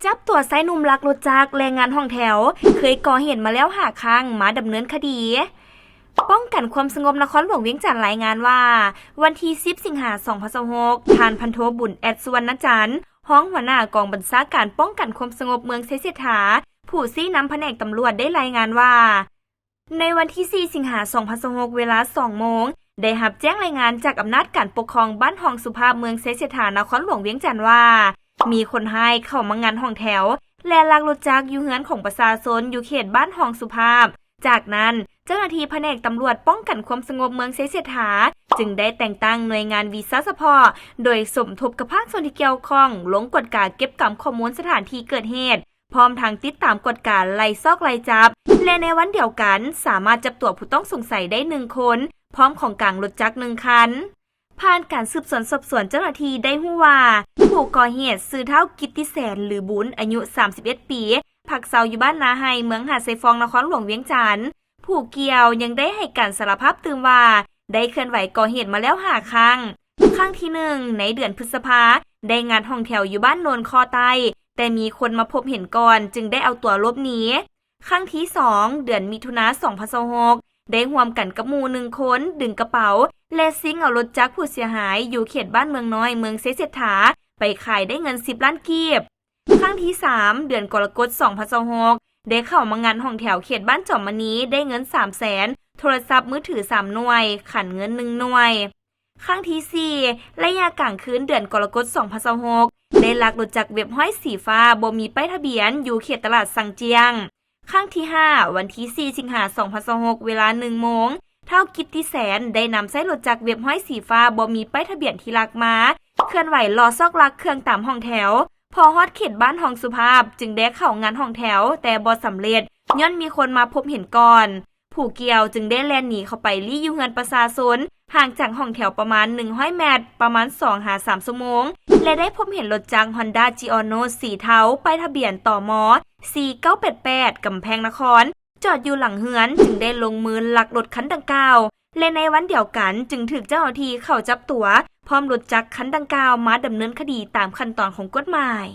ຈັບຕົວຊາຍໜຸ່ມລັກລົດຈັກ ແລະ ງານຫ້ອງແຖວ ເຄີຍກໍ່ເຫດມາແລ້ວຫ້າຄັ້ງ ມາດຳເນີນຄະດີ. ປ້ອງກັນຄວາມສະຫງົບນະຄອນຫຼວງວຽງຈັນລາຍງານວ່າ ວັນທີສິບ ສິງຫາ ສອງພັນຊາວຫົກ ທ່ານພັນໂທ ບຸນແອດ ສຸວັນນະຈັນ ຮອງຫົວໜ້າກອງບັນຊາການປ້ອງກັນຄວາມສະຫງົບເມືອງໄຊເສດຖາ ຜູ້ຊີ້ນຳພະແນກຕຳຫຼວດໄດ້ລາຍງານວ່າ ໃນວັນທີສີ່ ສິງຫາ ສອງພັນຊາວຫົກ ເວລາສອງໂມງ ໄດ້ຮັບແຈ້ງລາຍງານຈາກອຳນາດການປົກຄອງບ້ານຮ່ອງສຸພາບ ເມືອງໄຊເສດຖາ ນະຄອນຫຼວງວຽງຈັນວ່າ ມີຄົນຮ້າຍເຂົ້າມາງັດຫ້ອງແຖວ ແລະ ລັກລົດຈັກຢູ່ເຮືອນຂອງປະຊາຊົນຢູ່ເຂດບ້ານຮ່ອງສຸພາບ. ຈາກນັ້ນ ເຈົ້າໜ້າທີ່ພະແນກຕຳຫຼວດປ້ອງກັນຄວາມສະຫງົບເມືອງໄຊເສດຖາ ຈຶ່ງໄດ້ແຕ່ງຕັ້ງໜ່ວຍງານວິຊາສະເພາະ ໂດຍສົມທົບກັບພາກສ່ວນທີ່ກ່ຽວຂ້ອງ ລົງກວດກາເກັບກຳຂໍ້ມູນສະຖານທີ່ເກີດເຫດ ພ້ອມທັງຕິດຕາມກວດກາໄລ່ຊອກໄລ່ຈັບ ແລະ ໃນວັນດຽວກັນ ສາມາດຈັບຕົວຜູ້ຕ້ອງສົງໄສໄດ້ໜຶ່ງຄົນ ພ້ອມຂອງກາງລົດຈັກໜຶ່ງຄັນ. ຜ່ານການສືບສວນສອບສວນ ເຈົ້າໜ້າທີ່ໄດ້ຮູ້ວ່າ ຜູ້ກໍ່ເຫດຊື່ທ້າວ ກິດຕິແສນ ຫຼື ບຸນ ອາຍຸສາມສິບເອັດປີ ພັກເຊົາຢູ່ບ້ານນາໄຮ່ ເມືອງຫາດຊາຍຟອງ ນະຄອນຫຼວງວຽງຈັນ. ຜູ້ກ່ຽວຍັງໄດ້ໃຫ້ການສາລະພາບຕື່ມວ່າ ໄດ້ເຄື່ອນໄຫວກໍ່ເຫດມາແລ້ວຫ້າຄັ້ງ. ຄັ້ງທີໜຶ່ງ ໃນເດືອນພຶດສະພາ ໄດ້ງັດຫ້ອງແຖວຢູ່ບ້ານໂນນຄໍໃຕ້ ແຕ່ມີຄົນມາພົບເຫັນກ່ອນ ຈຶ່ງໄດ້ເອົາຕົວຫຼົບໜີ. ຄັ້ງທີສອງ ເດືອນມິຖຸນາ ສອງພັນຊາວຫົກ ໄດ້ຮ່ວມກັນກັບໝູ່ໜຶ່ງຄົນ ດຶງກະເປົາ ແລະ ຊິງເອົາລົດຈັກຜູ້ເສຍຫາຍຢູ່ເຂດບ້ານເມືອງນ້ອຍ ເມືອງໄຊເສດຖາ ໄປຂາຍໄດ້ເງິນສິບລ້ານກີບ. ຄັ້ງທີສາມ ເດືອນກໍລະກົດ ສອງພັນຊາວຫົກ ໄດ້ເຂົ້າມາງັດຫ້ອງແຖວເຂດບ້ານຈອມມະນີ ໄດ້ເງິນສາມແສນ, ໂທລະສັບມືຖືສາມໜ່ວຍ, ຂັນເງິນໜຶ່ງໜ່ວຍ. ຄັ້ງທີສີ່ ໄລຍະກາງຄືນເດືອນກໍລະກົດ ສອງພັນຊາວຫົກ ໄດ້ລັກລົດຈັກເວັບຮ້ອຍສີຟ້າບໍ່ມີປ້າຍທະບຽນ ຢູ່ເຂດຕະຫຼາດຊັງຈຽງ. ຄັ້ງທີຫ້າ ວັນທີສີ່ ສິງຫາ ສອງພັນຊາວຫົກ ເວລາໜຶ່ງໂມງ ທ້າວ ກິດຕິແສນ ໄດ້ນຳໃຊ້ລົດຈັກເວັບຮ້ອຍສີຟ້າບໍ່ມີປ້າຍທະບຽນທີ່ລັກມາ ເຄື່ອນໄຫວເລາະຊອກລັກເຄື່ອງຕາມຫ້ອງແຖວ. ພໍຮອດເຂດບ້ານຮ່ອງສຸພາບ ຈຶ່ງໄດ້ເຂົ້າງັດຫ້ອງແຖວ ແຕ່ບໍ່ສຳເລັດ ຍ້ອນມີຄົນມາພົບເຫັນກ່ອນ. ຜູ້ກ່ຽວຈຶ່ງໄດ້ແລ່ນໜີເຂົ້າໄປລີ້ຢູ່ເຮືອນປະຊາຊົນ ຫ່າງຈາກຫ້ອງແຖວປະມານໜຶ່ງຮ້ອຍແມັດ ປະມານສອງຫາສາມຊົ່ວໂມງ ແລະ ໄດ້ພົບເຫັນລົດຈັກຮອນດ້າຈີອອໂນສສີເທົາ ປ້າຍທະບຽນ ຕມ ສີ່ເກົ້າແປດແປດ ກຳແພງນະຄອນ ຈອດຢູ່ຫຼັງເຮືອນ ຈຶ່ງໄດ້ລົງມືລັກລົດຄັນດັ່ງກ່າວ ແລະ ໃນວັນດຽວກັນຈຶ່ງຖືກເຈົ້າໜ້າທີ່ເຂົ້າຈັບຕົວ ພ້ອມລົດຈັກຄັນດັ່ງກ່າວມາດຳເນີນຄະດີຕາມຂັ້ນຕອນຂອງກົດໝາຍ.